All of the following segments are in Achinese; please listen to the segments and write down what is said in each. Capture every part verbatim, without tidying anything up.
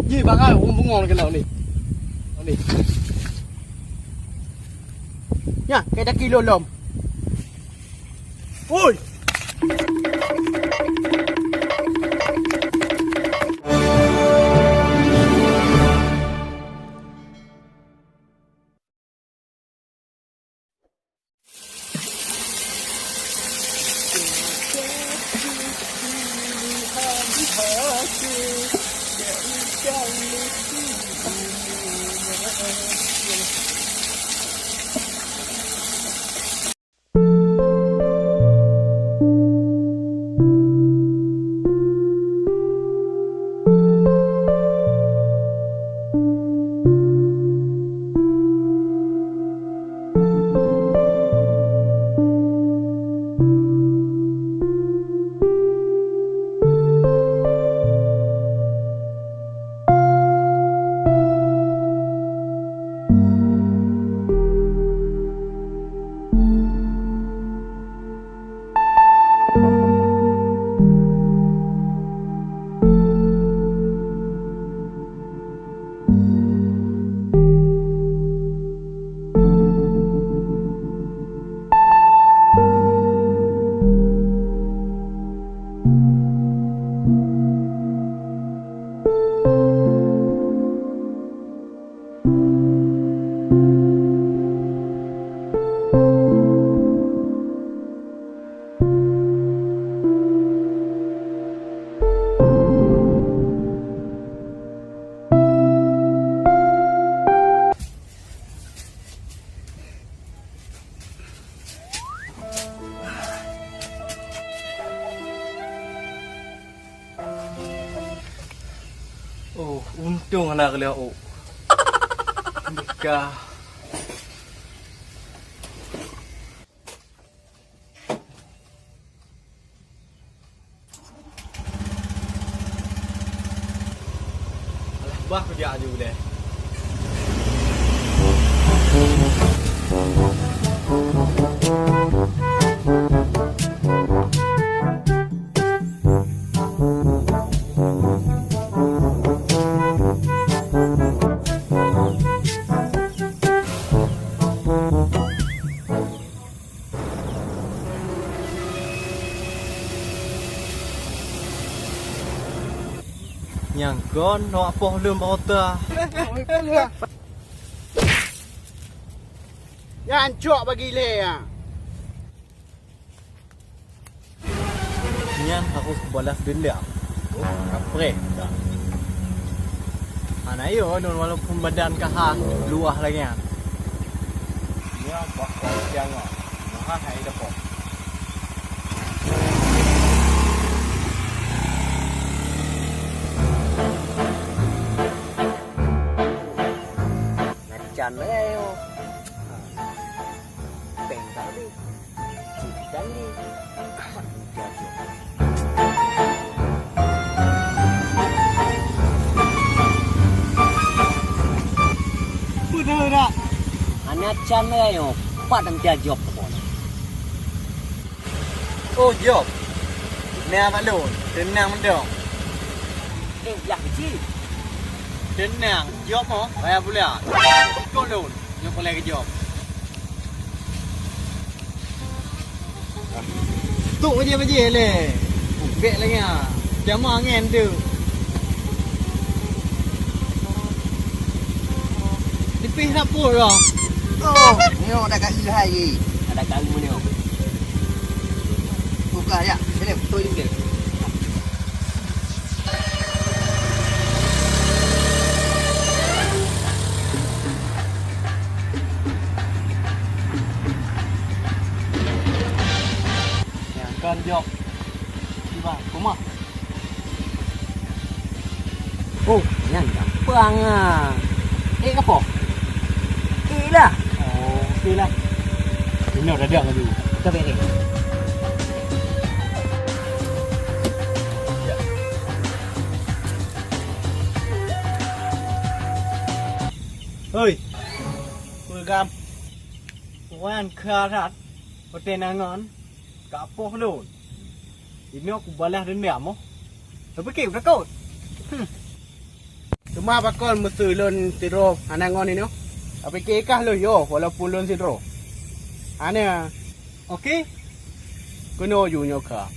Ji, bagai ureueng bungong keunoe ni. Ni. Nyan, keu daki lom-lom. Oi! Oh, untông hana geuleuh ôk. Ka. Alah, bah kujak aju deh. Nyang kon awak poh lôn bak kota. Nyan cok bagi lé, ah. Nyan harôh kubalas deundam. Oh, kapreh dah. Hana yo, non, walaupun badan ka ha luwah lagèe nyan. Nyan bak kong siang ah. Maha hai dapok. Nacan lé yo. Péng ka habéh. Cit dan lé. Pat meujajoe. Beutôi dak? Hana can lagèe nyoe, pat meujajoe keunoe. Oh, Job. Na bak lôn, teunang mantong. Eh, blah keuci. Teunang, Job oh, raya bulan. Ikot lôn. Nyoe peureulèe keu Job. Tuk bajèe-bajèe lé. Bèk lagèe nyan. Jama angèn tu. Nipih rapor lah. Oh, nyoe ada kat ilhai ye. Ada kat ilmu nyoe. Buka ya. Sini, betul ni. Nyan kan jok. Tiba, rumah. Oh, nyan gampang ah. Eh, apa? Eh lah. Oh, okey lah. Inoe dadang laju. Kita beri. Hoi. Peugam. Wan kharat. Hotel Nangon. Ka poh lôn. Inoe kubalah deundam oh. Tapi keu takot. Hmm. Pakon meuseu lôn sidroe hana ngon inoe? Tapi kah lôn yoh walaupun lôn sidroe. Hana. Oke. Keunoe ju nyoe ka.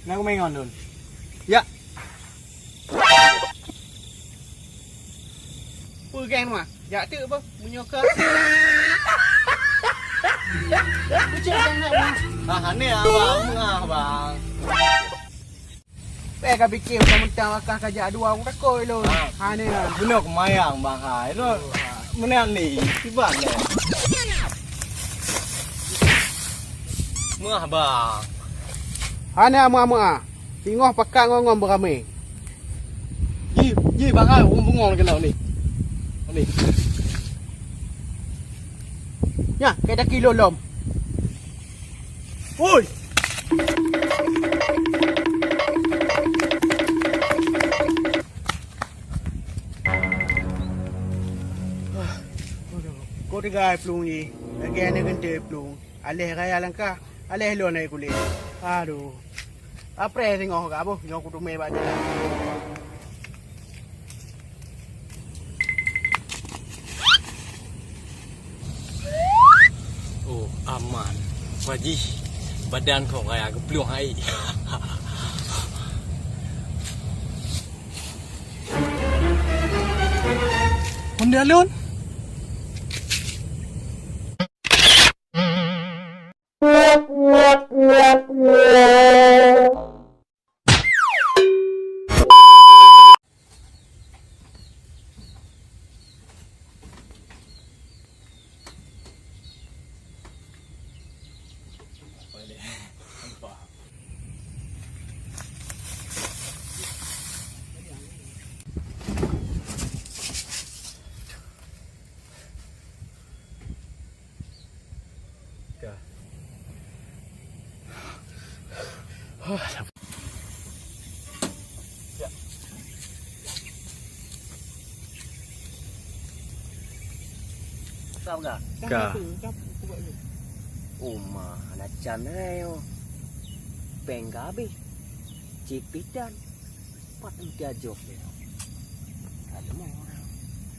Nang mé ngon lôn. Ya. Peugah mah. Jak teuk beuh meunyoe ka. Kucing jangan nak mah. Ah, hana abang, ah, bang. Bèk ka pike, mentang-mentang wakah ka jak dua, aku takoi lôn. Ah. Hana. Beuna keumayang, bang, hai. Lôn meunan ni, kiban lé. Meuah, bang. Hana meuah-meuah. Singoh pakat ngon-ngon beuramé. Ji, ji, bang, hai, ureueng bungong lagèe ni. Ni. Nyan, keu daki lom. Oi! Kok teugai plueng jih, lagèe aneuk geuntée plueng. Aléh raya langkah, aléh lôn aneuk kulét. Aduh. Apreh singoh ka boh, nyoe kuteumé bak jalan. Oh, aman. Pajih, badan kok raya geuplueng hai. Honda lôn. Ka. Ka. Uma, hana can hai, oh. Péng ka habéh. Cit pih tan. Pat meuti ajôh lé. Ka leumoh.